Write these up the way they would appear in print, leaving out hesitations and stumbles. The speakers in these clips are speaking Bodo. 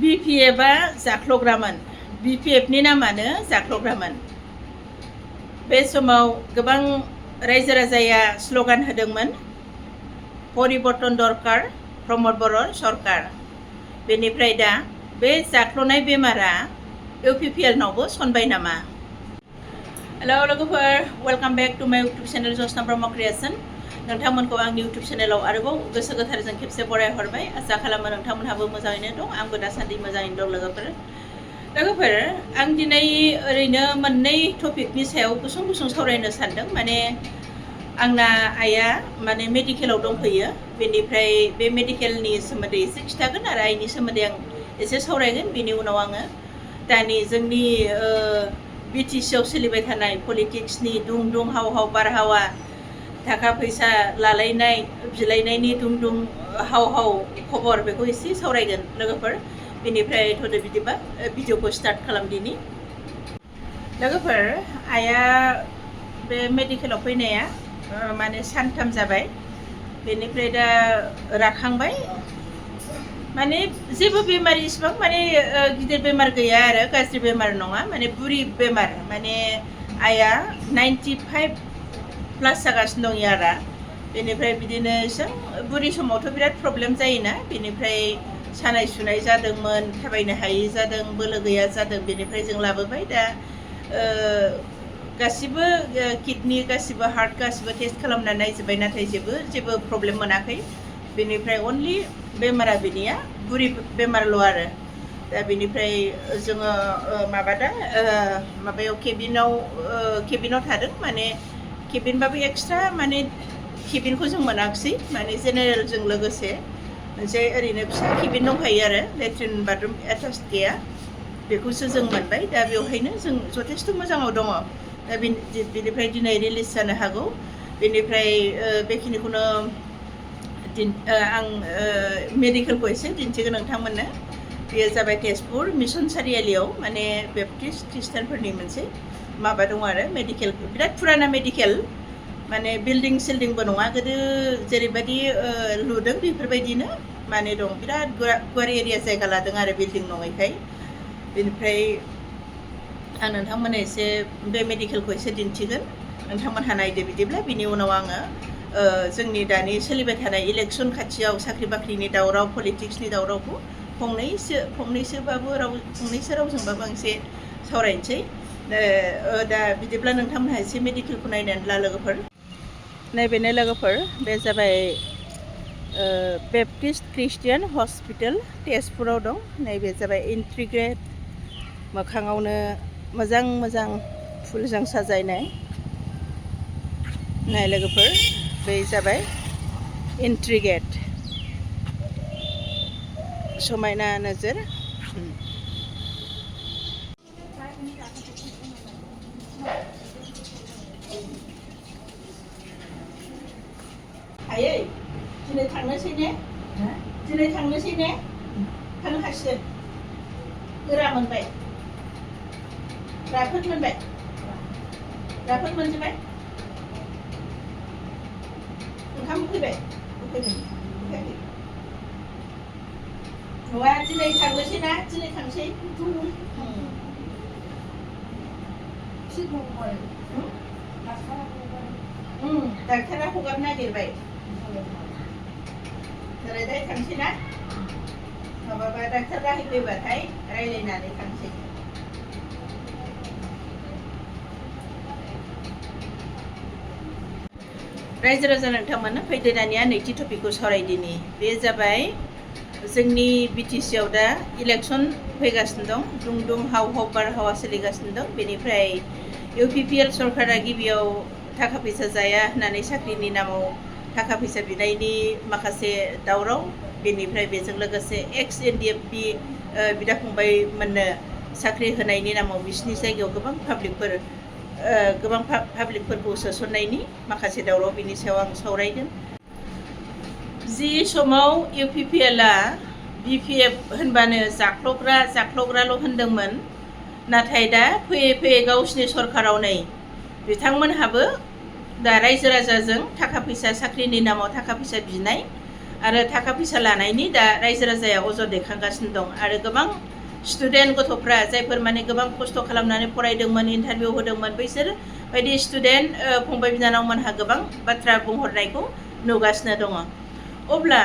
BPFआ जाख्ल'ग्रामोन BPFनि नामानो जाख्ल'ग्रामोन बे समाव गोबां रायजो राजाया स्ल'गान होदोंमोन परिबर्तन दरकार प्रमद बर' सरकार बेनिफ्राय दा बे जाख्ल'नाय बेमारा UPPLनावबो सनबाय नामा हेलौ लोगोफोर वेलकाम बेक टु माय इउटुब चेनेल जसना ब्रह्म क्रिएशन नोंथांमोनखौ आंनि इउटुब चेनेलाव आरोबाव गोसो गोथारजों खेबसे बरायहरबाय आसा खालामो नोंथांमोनहाबो मोजाङैनो दं आंबो दासान्दि मोजाङैनो दं लोगोफोर आं दिनै ओरैनो मोननै टपिकनि सायाव गुसुं सावरायनो सानदों माने आंना आइया माने मेडिकेलाव दंफैयो बेनिफ्राय बे मेडिकेलनि सोमोन्दै एसे खिथागोन आरो आइनि सोमोन्दै आं एसे सावरायगोन बेनि उनाव आङो दानि जोंनि BTCआव सोलिबाय थानाय पलिटिक्सनि दुं हाव हाव बारहावा थाखा फैसा लालायनाय बिलायनायनि दुं हाव हाव खबर बेखौ एसे सावरायगोन लोगोफोर बेनिफ्राय थ'दो बिदिबा भिडिअखौ स्टार्ट खालामदिनि लोगोफोर आइया बे मेडिकेलाव फैनाया माने सानथाम जाबाय बेनिफ्राय दा राखांबाय माने जेबो बेमार इसिबां माने गिदिर बेमार गैया आरो गाज्रि बेमार नङा माने बुरि बेमार माने आइया 95 प्लास जागासिनो दं यारा बेनिफ्राय बिदिनो एसे बुरि समावथ' बिराद प्रब्लेम जायोना बेनिफ्राय सानाय सुनाय जादोंमोन थाबायनो हायै जादों बोलो गैया जादों बेनिफ्राय जों लाबोबाय दा गासिबो किडनि गासिबो हार्ट गासिबो टेस्ट खालामना नायजोब्बाय नाथाय जेबो प्रब्लेम मोनाखै बेनिफ्राय अनलि बेमारा बिनिया बुरि बेमारल' आरो दा बेनिफ्राय जोङो माबायाव केबिनाव थादों माने केबिनबाबो एक्सट्रा माने केबिनखौ जों मोनाखिसै माने जेनेरेलजों लोगोसे मोनसे ओरैनो फिसा केबिन दंखायो आरो लेट्रिन बाथरुम एटाच गैया बेखौसो जों मोनबाय दा बेवहायनो जों जथेस्थ' मोजाङाव दङ दा बेनिफ्राय दिनै रिलिज जानो हागौ बेनिफ्राय बेखिनिखौनो आं मेडिकेलखौ एसे दिन्थिगोन नोंथांमोननो बेयो जाबाय तेजपुर मिसन सारियालियाव माने बेप्टिस्ट ख्रिस्टानफोरनि मोनसे माबा दं आरो मेडिकेल बिराद फुराना मेडिकेल माने बिल्डिं सिल्डिंबो नङा गोदो जेरैबायदि लुदों बेफोरबायदिनो माने दं बिराद गुवार एरिया जायगा लादों आरो बिल्डिं नङैखाय बेनिफ्राय आं नोंथांमोननो एसे बे मेडिकेलखौ एसे दिन्थिगोन नोंथांमोनहा नायदो बिदिब्ला बिनि उनाव आङो जोंनि दानि सोलिबाय थानाय इलेक्सन खाथियाव साख्रि बाख्रिनि दावराव पलिटिक्सनि दावरावखौ फंनैसो रावजोंबाबो आं एसे सावरायनोसै दा बिदिब्ला नोंथांमोनहा एसे मेडिकेलखौ नायनानै ला लोगोफोर नैबेनो लोगोफोर बे जाबाय बेप्टिस्ट ख्रिस्टियान हस्पिटाल तेजपुराव दं नैबे जाबाय इन्ट्रिग्रेट मोखाङावनो मोजां फुलजों साजायनाय नाय लोगोफोर बे जाबाय इन्ट्रिगेट समायना नोजोर आयै दिनै थांनोसै ने थांनो हासिगोन गोरा मोनबाय राफोद मोनजोबबाय ओंखाम उखैबाय नङा दिनै थांनोसै डाक्टारा हगारनो नागिरबाय ओरैहाय थांसै ना माबाबा डाक्टार रायफैबाथाय रायज्लायनानै थांसै रायजो राजा नोंथांमोन फैदो दानिया नैथि टपिकखौ सावरायदिनि बे जाबाय जोंनि BTCआव दा इलेक्सन फैगासिनो दं दुं हाव हाव बारहावा सोलिगासिनो दं बेनिफ्राय UPPL सरकारा गिबियाव थाखा फैसा जाया होननानै साख्रिनि नामाव थाखा फैसा बिनायनि माखासे दावराव बेनिफ्राय बेजों लोगोसे एक्स NDFB बिदा फंबायमोननो साख्रि होनायनि नामाव बिसिनि जायगायाव गोबां पाब्लिकफोरखौ सोसननायनि माखासे दावराव बिनि सायाव आं सावरायगोन जि समाव UPPLआ BPF होनबानो जाख्ल'ग्राल' होनदोंमोन नाथाय दा फैयै गावसिनि सरकाराव नै बिथांमोनहाबो दा रायजो राजाजों थाखा फैसा साख्रिनि नामाव थाखा फैसा बिनाय आरो थाखा फैसा लानायनि दा रायजो राजाया अजद दैखांगासिनो दं आरो गोबां स्टुडेन्ट गथ'फ्रा जायफोर माने गोबां खस्थ' खालामनानै फरायदोंमोन इन्टारभिउ होदोंमोन बैसोर बायदि स्टुडेन्ट फंबाय बिनानावमोनहा गोबां बाथ्रा बुंहरनायखौ नुगासिनो दङ। अब्ला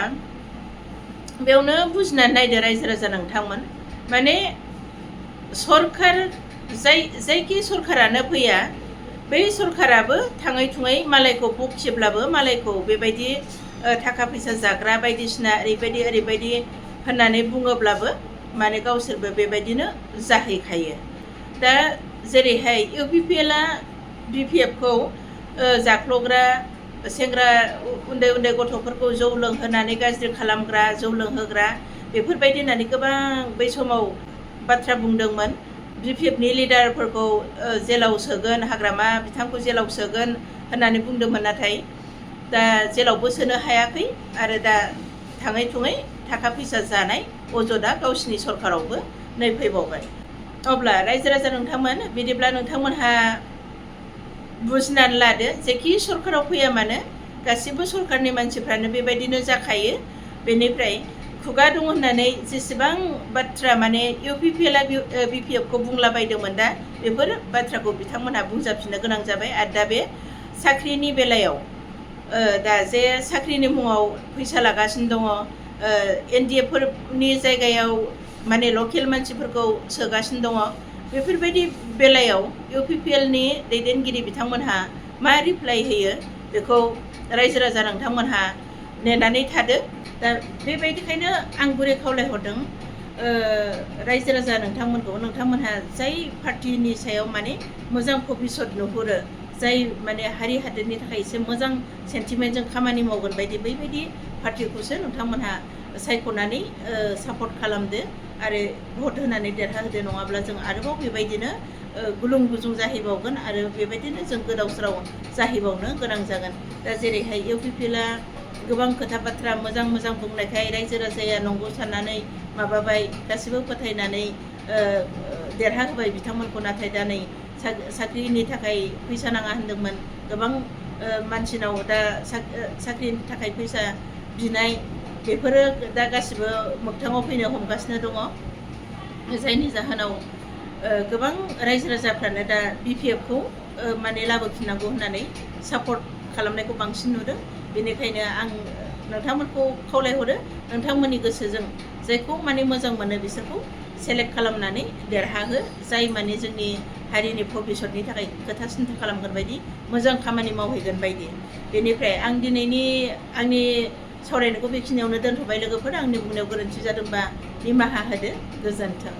बेयावनो बुजिनानै नायदो रायजो राजा नोंथांमोन माने सरखार जायखि सरखारानो फैया बै सरखाराबो थाङै थुङै मालायखौ बखिब्लाबो मालायखौ बेबायदि थाखा फैसा जाग्रा बायदिसिना ओरैबायदि होननानै बुङोब्लाबो माने गावसोरबो बेबायदिनो जाहैखायो। दा जेरैहाय इउपिपिएलआ बिपिएफखौ जाख्ल'ग्रा सेंग्रा उन्दै उन्दै गथ'फोरखौ जौ लोंहोनानै गाज्रि खालामग्रा जौ लोंहोग्रा बेफोरबायदि होननानै गोबां बै समाव बाथ्रा बुंदोंमोन। बिपिएफनि लिडारफोरखौ जेलाव सोगोन हाग्रामा बिथांखौ जेलाव सोगोन होननानै बुंदोंमोन नाथाय दा जेलावबो सोनो हायाखै आरो दा थाङै थुङै थाखा फैसा जानाय अजदआ गावसिनि सरखारावबो नै फैबावबाय। अब्ला रायजो राजा नोंथांमोन बिदिब्ला नोंथांमोनहा बुजिनानै लादो जेखि सरखाराव फैया मानो गासिबो सरखारनि मानसिफ्रानो बेबायदिनो जाखायो। बेनिफ्राय खुगा दं होननानै जेसेबां बाथ्रा माने इउपिपिएलआ बिपिएफखौ बुंलाबायदोंमोन दा बेफोर बाथ्राखौ बिथांमोनहा बुंजाफिननो गोनां जाबाय। आरो दा बे साख्रिनि बेलायाव दा जे साख्रिनि मुङाव फैसा लागासिनो दङ एनडिएफोरनि जायगायाव माने लकेल मानसिफोरखौ सोगासिनो दङ बेफोरबायदि बेलायाव इउपिपिएलनि दैदेनगिरि बिथांमोनहा मा रिप्लाइ होयो बेखौ रायजो राजा नोंथांमोनहा नेनानै थादो। दा बेबायदिखायनो आं गुरै खावलायहरदों रायजो राजा नोंथांमोनहा जाय पार्टिनि सायाव माने मोजां भबिसत नुहुरो जाय माने हारि हादोरनि थाखाय एसे मोजां सेन्टिमेन्टजों खामानि मावगोन बायदि बैबायदि पार्टिखौसो नोंथांमोनहा सायख'नानै सापर्ट खालामदो आरो भट होनानै देरहाहोदो। नङाब्ला जों आरोबाव बेबायदिनो गुलुं गुजुं जाहैबावगोन आरो बेबायदिनो जों गोदाव सोराव जाहैबावनो गोनां जागोन। दा जेरैहाय इउपिपिएलआ गोबां खोथा बाथ्रा मोजां बुंनायखाय रायजो राजाया नंगौ साननानै माबाबाय गासिबो फोथायनानै देरहाहोबाय बिथांमोनखौ। नाथाय दा नै साख्रिनि थाखाय फैसा नाङा होनदोंमोन गोबां मानसिनाव दा साख्रिनि थाखाय फैसा बिनाय बेफोरो दा गासिबो मोगथाङाव फैनो हमगासिनो दङ जायनि जाहोनाव गोबां रायजो राजाफ्रानो दा बिपिएफखौ माने लाबोफिननांगौ होननानै सापर्ट खालामनायखौ बांसिन नुदों। बेनिखायनो आं नोंथांमोनखौ खावलायहरो नोंथांमोननि गोसोजों जायखौ माने मोजां मोनो बिसोरखौ सेलेक्ट खालामनानै देरहाहो जाय माने जोंनि हारिनि भबिसतनि थाखाय खोथा सिन्था खालामगोन बायदि मोजां खामानि मावहैगोन बायदि। बेनिफ्राय आं दिनैनि आंनि सावरायनायखौ बेखिनियावनो दोनथ'बाय लोगोफोर। आंनि बुंनायाव गोरोन्थि जादोंबा निमाहा होदो। गोजोन्थों।